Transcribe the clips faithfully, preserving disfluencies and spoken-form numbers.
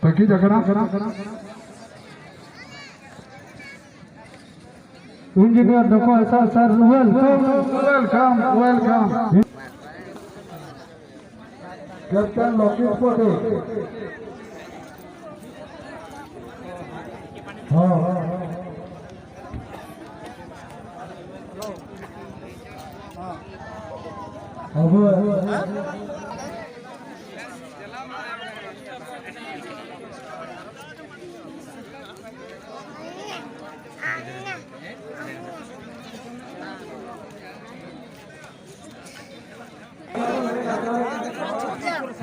ᱯᱟᱹᱠᱤᱡ ᱟᱠᱟᱱᱟ᱾ Engineer ᱰᱚᱠᱚᱨ ᱥᱟᱨ, sir, welcome, welcome, welcome. Captain ᱞᱚᱠᱤᱛ Patel. ᱦᱚᱸ᱾ ᱟᱵᱚ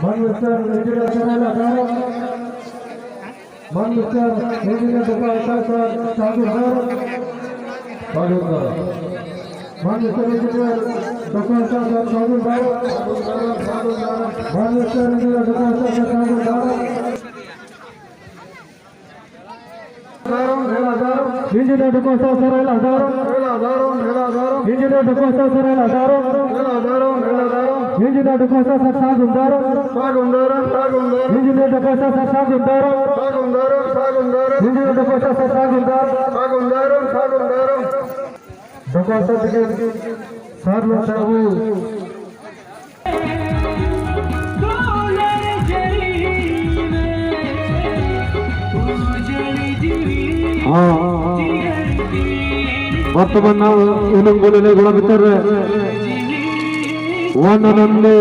ᱢᱟᱱ ᱢᱤᱥᱴᱟᱨ ᱤᱱᱡᱤᱱᱤᱭᱟᱨ ᱥᱟᱨ ᱞᱟᱜᱟᱣ᱾ ᱢᱟᱱ ᱢᱤᱥᱴᱟᱨ ᱤᱱᱡᱤᱱᱤᱭᱟᱨ ᱰᱚᱠᱴᱚᱨ ᱥᱟᱨ ᱥᱟᱹᱜᱩᱱ ᱫᱟᱨᱟᱢ᱾ ᱥᱟᱹᱜᱩᱱ ᱫᱟᱨᱟᱢ᱾ ᱢᱟᱱ ᱢᱤᱥᱴᱟᱨ ᱤᱱᱡᱤᱱᱤᱭᱟᱨ ᱰᱚᱠᱴᱚᱨ ᱥᱟᱨ ᱥᱟᱹᱜᱩᱱ ᱫᱟᱨᱟᱢ᱾ ᱢᱟᱱ ᱢᱤᱥᱴᱟᱨ ᱤᱱᱡᱤᱱᱤᱭᱟᱨ ᱰᱚᱠᱴᱚᱨ ᱥᱟᱨ ᱥᱟᱹᱜᱩᱱ ᱫᱟᱨᱟᱢ᱾ Engineer ᱰᱚᱠᱚᱨ ᱥᱟᱨ ᱥᱟᱨ ᱮᱞᱟ ᱫᱟᱨᱚ᱾ Engineer ᱰᱚᱠᱚᱨ ᱥᱟᱨ ᱥᱟᱨ ᱮᱞᱟ ᱫᱟᱨᱚ᱾ Engineer ᱰᱚᱠᱚᱨ ᱥᱟᱨ ᱥᱟᱨ ᱥᱟᱹᱜᱩᱱ ᱫᱟᱨᱚ᱾ Engineer ᱰᱚᱠᱚᱨ ᱥᱟᱨ ᱥᱟᱨ ᱥᱟᱹᱜᱩᱱ ᱫᱟᱨᱚ᱾ Engineer ᱰᱚᱠᱚᱨ ᱥᱟᱨ ᱥᱟᱨ ᱥᱟᱹᱜᱩᱱ ᱫᱟᱨᱚ᱾ ᱰᱚᱠᱚᱨ ᱥᱟᱨ ᱛᱤᱠᱤᱱ ᱥᱟᱨ ᱞᱚ ᱥᱟᱹᱜᱩᱱ᱾ ᱦᱚᱸ, ᱵᱚᱨᱛᱚᱢᱟᱱ ᱱᱟᱜ ᱩᱱᱟᱹᱝ ᱵᱚᱞ ᱮᱱᱮᱡ ᱜᱚᱲᱟ ᱵᱷᱤᱛᱟᱹᱨ ᱨᱮ ᱚᱣᱟᱱ ᱟᱱᱟᱱᱫᱤ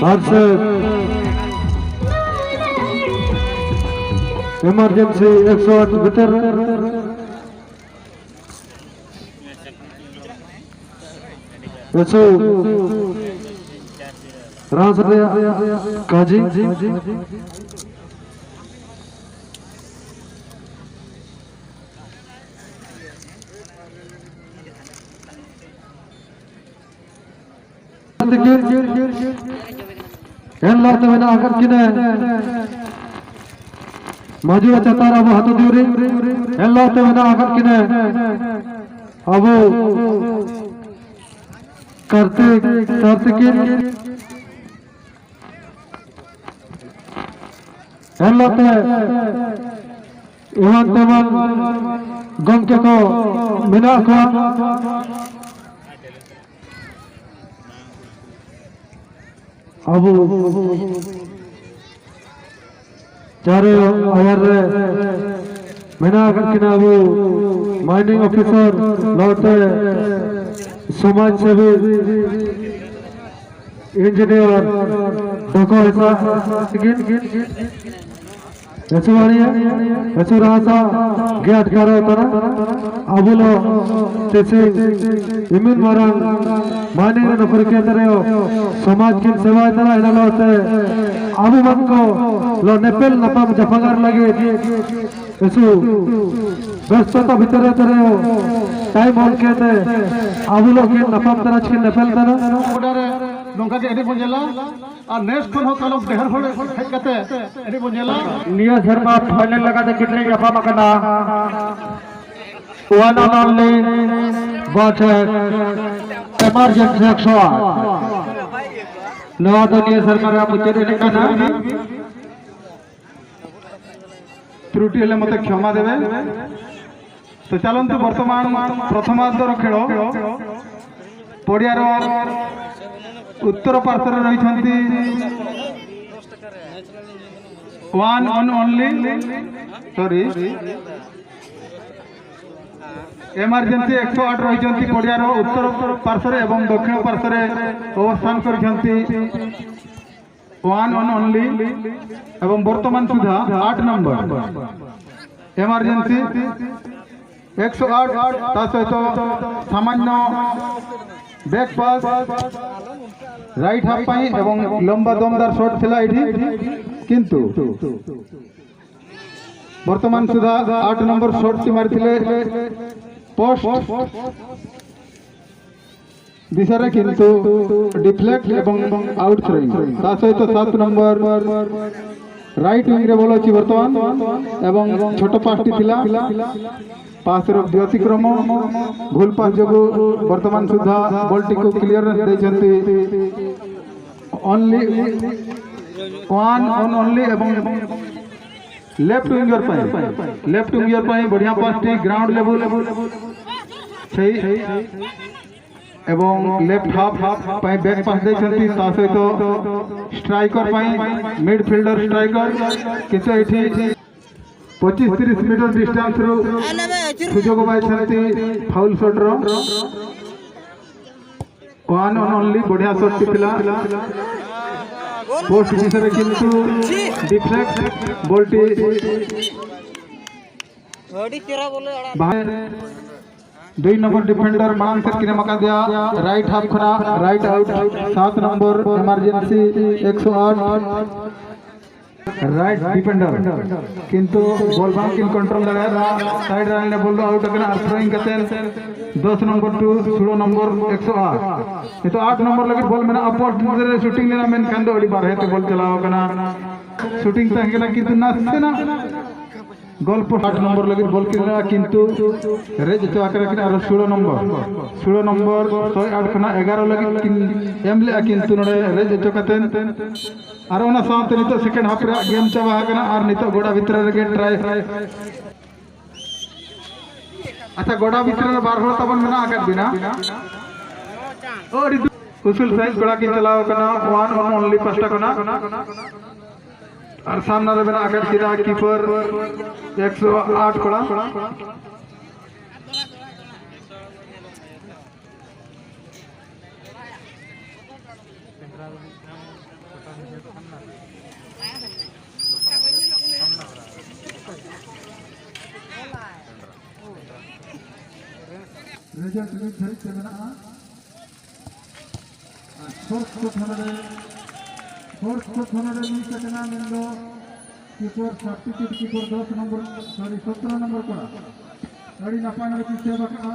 ᱵᱷᱟᱨᱥᱮᱥ ᱮᱢᱟᱨᱡᱮᱱᱥᱤ ᱮᱠᱥᱚ ᱟᱴ ᱵᱷᱤᱛᱟᱹᱨ ᱨᱮ ᱮᱥᱳ ᱨᱟᱥ ᱨᱮᱭᱟᱜ ᱠᱟᱡᱤ᱾ ᱛᱤᱠᱤᱱ ᱮᱱ ᱦᱤᱞᱳᱜ ᱛᱮ ᱢᱮᱱᱟᱜ ᱟᱠᱟᱫ ᱠᱤᱱᱟᱹ ᱢᱟᱹᱡᱷᱤ ᱪᱟᱛᱟᱨ ᱟᱵᱚ ᱦᱟᱛᱚ ᱫᱤᱣᱨᱤ᱾ ᱮᱱ ᱦᱤᱞᱳᱜ ᱛᱮ ᱢᱮᱱᱟᱜ ᱟᱠᱟᱫ ᱠᱤᱱᱟᱹ ᱟᱵᱚ ᱠᱟᱨᱛᱤᱠ ᱥᱟᱨ ᱛᱤᱠᱤᱱ᱾ ᱮᱱ ᱦᱤᱞᱳᱜ ᱛᱮ ᱮᱢᱟᱱ ᱛᱮᱢᱟᱱ ᱜᱚᱢᱠᱮ ᱠᱚ ᱢᱮᱱᱟᱜ ᱠᱚᱣᱟ᱾ ᱟᱵᱚ ᱪᱟᱨᱮ ᱟᱭᱟᱨ ᱨᱮ ᱢᱮᱱᱟᱜ ᱟᱠᱟᱫ ᱠᱤᱱᱟ ᱟᱵᱚ mining officer ᱱᱚᱛᱮ ᱥᱚᱢᱟᱡᱽ ᱥᱮᱵᱤ engineer ᱰᱚᱠᱚ ᱦᱮᱸᱥᱟᱜ ᱛᱤᱠᱤᱱ᱾ ᱦᱮᱸᱥᱩ ᱵᱟᱲᱤᱭᱟ, ᱦᱮᱸᱥᱩ ᱨᱟᱦᱟᱥᱟ ᱜᱮ ᱟᱴᱠᱟᱨᱚᱜ ᱠᱟᱱᱟ᱾ ᱟᱵᱚ ᱞᱚ ᱛᱮᱥᱮ ᱤᱢᱤᱱ ᱢᱟᱨᱟᱝ ᱢᱟᱱᱤ ᱨᱮ ᱱᱚᱠᱨᱤ ᱠᱮᱛ ᱨᱮ ᱥᱚᱢᱟᱡᱽ ᱠᱤᱱ ᱥᱮᱵᱟᱭ ᱛᱟᱨᱟ ᱮᱱᱟ ᱞᱚ ᱛᱮ ᱟᱵᱚ ᱢᱟᱱ ᱠᱚ ᱞᱚ ᱱᱮᱯᱮᱞ ᱱᱟᱯᱟᱢ ᱡᱟᱯᱟᱜᱟᱨ ᱞᱟᱹᱜᱤᱫ ᱮᱥᱩ ᱵᱮᱥᱛᱚᱛᱟ ᱵᱷᱤᱛᱨᱤ ᱨᱮ ᱛᱮᱨᱮ ᱴᱟᱭᱤᱢ ᱚᱞ ᱠᱮᱛᱮ ᱟᱵᱚ ᱞᱚ ᱠᱤᱱ ᱱᱟᱯᱟᱢ ᱛᱟᱨᱟ ᱪᱤᱠᱤᱱ ᱱᱮᱯᱮᱞ ᱛᱟᱨᱟ᱾ ᱜᱚᱰᱟ ᱨᱮ ᱱᱚᱝᱠᱟ ᱜᱮ ᱮᱱᱮᱡ ᱵᱚᱱ ᱧᱮᱞᱟ ᱟᱨ ᱱᱮᱥ ᱠᱷᱚᱱ ᱦᱚᱸ ᱠᱟᱞᱚᱢ ᱰᱷᱮᱨ ᱦᱚᱲ ᱦᱮᱡ ᱠᱟᱛᱮ ᱮᱱᱮᱡ ᱵᱚᱱ ᱧᱮᱞᱟ᱾ ᱱᱤᱭᱟᱹ ᱥᱮᱨᱢᱟ ᱯᱷᱟᱭᱱᱮᱞ ᱞᱮᱠᱟᱛᱮ ᱠᱤᱱ ᱧᱟᱯᱟᱢ ᱟᱠᱟᱱᱟ᱾ One and only versus Emergency ᱮᱠᱥᱚ ᱟᱴ᱾ ᱱᱚᱣᱟ ᱫᱚ ᱱᱤᱭᱟᱹ ᱥᱮᱨᱢᱟ ᱨᱮᱭᱟᱜ ᱢᱩᱪᱟᱹᱫ ᱮᱱᱮᱡ ᱠᱟᱱᱟ᱾ ᱛᱨᱩᱴᱤ ᱦᱮᱞᱮ ᱢᱚᱛᱮ ᱠᱷᱮᱢᱟ ᱫᱮᱵᱮ᱾ ᱛᱚ ᱪᱟᱞᱚᱱᱛᱩ ବର୍ତ୍ତମାନ ପ୍ରଥମାର୍ଦ୍ଧର ଖେଳ ପଡ଼ିଆର ଉତ୍ତର ପାର୍ଶ୍ୱରେ ରହିଛନ୍ତି one and only, sorry, emergency ଏକଶହ ଆଠ ରହିଛନ୍ତି ପଡ଼ିଆର ଉତ୍ତର ପାର୍ଶ୍ୱରେ ଏବଂ ଦକ୍ଷିଣ ପାର୍ଶ୍ୱରେ ଅବସ୍ଥାନ କରିଛନ୍ତି। One and only ଏବଂ ବର୍ତ୍ତମାନ ସୁଦ୍ଧା ଆଠ ନମ୍ବର ଏମର୍ଜେନ୍ସି ଏକଶହ ଆଠ, ତା ସହିତ ସାମାନ୍ୟ ବ୍ୟାକ୍ ପାସ୍ ରାଇଟ୍ ହାଫ୍ ପାଇଁ ଏବଂ ଲମ୍ବା ଦମଦାର ସଟ୍ ଥିଲା ଏଠି, କିନ୍ତୁ ବର୍ତ୍ତମାନ ସୁଦ୍ଧା ଆଠ ନମ୍ବର ସଟ୍ଟି ମାରିଥିଲେ ପୋଷ୍ଟ ଦିଶାରେ, କିନ୍ତୁ ଡିଫ୍ଲେକ୍ଟ ଏବଂ ଆଉଟ୍ ଥ୍ରୋଇଂ। ତା ସହିତ ସାତ ନମ୍ବର ରାଇଟ୍ ୱିଙ୍ଗରେ ବଲ୍ ଅଛି ବର୍ତ୍ତମାନ ଏବଂ ଛୋଟ ପାସ୍ଟି ଥିଲା, ପାସ୍ର ବ୍ୟତିକ୍ରମ, ଭୁଲ ପାସ୍ ଯୋଗୁଁ ବର୍ତ୍ତମାନ ସୁଦ୍ଧା ବଲ୍ଟିକୁ କ୍ଲିୟରେନ୍ସ ଦେଇଛନ୍ତି ଓନ୍ଲି ୱାନ୍ ୱାନ୍ ᱳᱱଲି ଏବଂ ଲେଫ୍ଟ ୱିଙ୍ଗର ପାଇଁ, ଲେଫ୍ଟ ୱିଙ୍ଗର ପାଇଁ ବଢ଼ିଆ ପାସଟି ଗ୍ରାଉଣ୍ଡ ଲେବୁଲ ସେଇ ଏବଂ ଲେଫ୍ଟ ହାଫ୍ ପାଇଁ ବ୍ୟାକ୍ ପାସ୍ ଦେଇଛନ୍ତି। ତା ସହିତ ଷ୍ଟ୍ରାଇକର ପାଇଁ, ମିଡ୍ ଫିଲ୍ଡର ଷ୍ଟ୍ରାଇକର, କିନ୍ତୁ ଏଠି ପଚିଶ ତିରିଶ ମିଟର ଡିଷ୍ଟାନ୍ସରୁ ସୁଯୋଗ ପାଇଛନ୍ତି ଫାଉଲ ସଟ୍ର। ୱାନ୍ ୱାନ୍ ଓନ୍ଲି, ବଢ଼ିଆ ସଟ୍ଟି ଥିଲା। ପୋଷ୍ଟ ବିଷୟରେ କିନ୍ତୁ ଡିଫ୍ଲେକ୍ଟ, ବଲଟି ବାହାରେ। ଦୁଇ ନମ୍ବର ଡିଫେଣ୍ଡର ମାଡ଼ାମ ସେଟ୍ କିନା ମକା ଦିଆ, ରାଇଟ୍ ହାଫ୍ ଖରା, ରାଇଟ୍ ଆଉଟ୍। ସାତ ନମ୍ବର ଏମର୍ଜେନ୍ସି ଏକଶହ ଆଠ, ରାଇଟ୍ ଡିଫେଣ୍ଡର, କିନ୍ତୁ ବଲ୍ ବାଙ୍କିନ୍ କଣ୍ଟ୍ରୋଲ ᱫᱟᱲᱮᱭᱟᱫᱟ, ᱥᱟᱭᱤᱰ ᱨᱮ ᱵᱚᱞ ᱫᱚ ᱟᱣᱩᱴ ᱟᱠᱟᱱᱟ᱾ ᱟᱨ ᱛᱷᱨᱳᱭᱤᱝ ᱠᱟᱛᱮ ᱫᱚᱥ ᱱᱚᱢᱵᱚᱨ ᱴᱩ ᱥᱳᱞᱳ ᱱᱚᱢᱵᱚᱨ ᱮᱠᱥᱚ ᱟᱴ᱾ ᱱᱤᱛᱚᱜ ᱟᱴ ᱱᱚᱢᱵᱚᱨ ᱞᱟᱹᱜᱤᱫ ᱵᱚᱞ ᱢᱮᱱᱟᱜᱼᱟ, ᱯᱳᱥᱴ ᱨᱮ ᱥᱩᱴᱤᱝ ᱞᱮᱱᱟ, ᱢᱮᱱᱠᱷᱟᱱ ᱫᱚ ᱟᱹᱰᱤ ᱵᱟᱨᱦᱮ ᱛᱮ ᱵᱚᱞ ᱪᱟᱞᱟᱣ ᱟᱠᱟᱱᱟ᱾ ᱥᱩᱴᱤᱝ ᱛᱟᱦᱮᱸ ᱠᱟᱱᱟ, ᱠᱤᱱᱛᱩ ᱱᱟᱥᱮᱱᱟᱜ ᱜᱳᱞ ᱯᱳᱥᱴ ᱟᱴ ᱱᱚᱢᱵᱚᱨ ᱞᱟᱹᱜᱤᱫ ᱵᱚᱞ ᱠᱤᱱ ᱞᱮᱱᱟ, ᱠᱤᱱᱛᱩ ᱨᱮᱡ ᱦᱚᱪᱚ ᱟᱠᱟᱱᱟ ᱠᱤᱱ ᱟᱨᱚ ᱥᱳᱞᱳ ᱱᱚᱢᱵᱚᱨ᱾ ᱥᱳᱞᱳ ᱱᱚᱢᱵᱚᱨ ᱥᱚᱭ ᱟᱴ ᱠᱷᱚᱱᱟᱜ ᱮᱜᱟᱨᱚ ᱞᱟᱹᱜᱤᱫ ᱠᱤᱱ ᱮᱢ ᱞᱮᱫᱼᱟ, ᱠᱤᱱᱛᱩ ᱱᱚᱰᱮ ᱨᱮᱡ ᱦᱚᱪᱚ ᱠᱟᱛᱮ ᱟᱨ ᱚᱱᱟ ᱥᱟᱶᱛᱮ ᱱᱤᱛᱚᱜ ᱥᱮᱠᱮᱱᱰ ᱦᱟᱯ ᱨᱮᱭᱟᱜ ᱜᱮᱢ ᱪᱟᱵᱟ ᱟᱠᱟᱱᱟ ᱟᱨ ᱱᱤᱛᱚᱜ ᱜᱚᱰᱟ ᱵᱷᱤᱛᱨᱤ ᱨᱮᱜᱮ ᱴᱨᱟᱭ᱾ ᱟᱪᱪᱷᱟ, ᱜᱚᱰᱟ ᱵᱷᱤᱛᱨᱤ ᱨᱮ ᱵᱟᱨ ᱦᱚᱲ ᱛᱟᱵᱚᱱ ᱢᱮᱱᱟᱜ ᱟᱠᱟᱫ ᱵᱤᱱᱟ᱾ ᱟᱹᱰᱤ ᱫᱩᱠ, ᱩᱥᱩᱞ ᱥᱟᱹᱦᱤᱡ ᱜᱚᱲᱟ ᱠᱤᱱ ᱪᱟᱞᱟᱣ ᱠᱟᱱᱟ, ᱳᱣᱟᱱ ᱚᱱ ᱚᱱᱞᱤ ᱯᱟᱥᱴᱟ ᱠᱷᱚᱱᱟᱜ᱾ ᱟᱨ ᱥᱟᱢᱱᱟ ᱨᱮ ᱢᱮᱱᱟᱜ ᱟᱠᱟᱫ ᱠᱤᱱᱟ ᱠᱤᱯᱟᱨ ᱮᱠᱥᱚ ᱟᱴ ᱠᱚᱲᱟ᱾ ᱨᱮᱡᱟᱞᱴ ᱱᱤᱛ ᱫᱷᱟᱹᱨᱤᱡ ᱛᱮ ᱢᱮᱱᱟᱜᱼᱟ᱾ ᱟᱨ ᱯᱷᱳᱨᱛᱷ ᱠᱚ ᱛᱷᱟᱱᱟ ᱨᱮ, ᱯᱷᱳᱨᱛᱷ ᱠᱚ ᱛᱷᱟᱱᱟ ᱨᱮ ᱢᱤᱥ ᱟᱠᱟᱱᱟ, ᱢᱮᱱᱫᱚ ᱠᱤᱯᱚᱨ, ᱥᱟᱵᱥᱴᱤᱴᱤᱭᱩᱴ ᱠᱤᱯᱚᱨ ᱫᱚᱥ ᱱᱚᱢᱵᱚᱨ, ᱥᱚᱨᱤ, ᱥᱚᱛᱨᱚ ᱱᱚᱢᱵᱚᱨ ᱠᱚᱲᱟ᱾ ᱟᱹᱰᱤ ᱱᱟᱯᱟᱭ ᱱᱚᱰᱮ ᱠᱚ ᱥᱮᱵᱷ ᱟᱠᱟᱫᱼᱟ᱾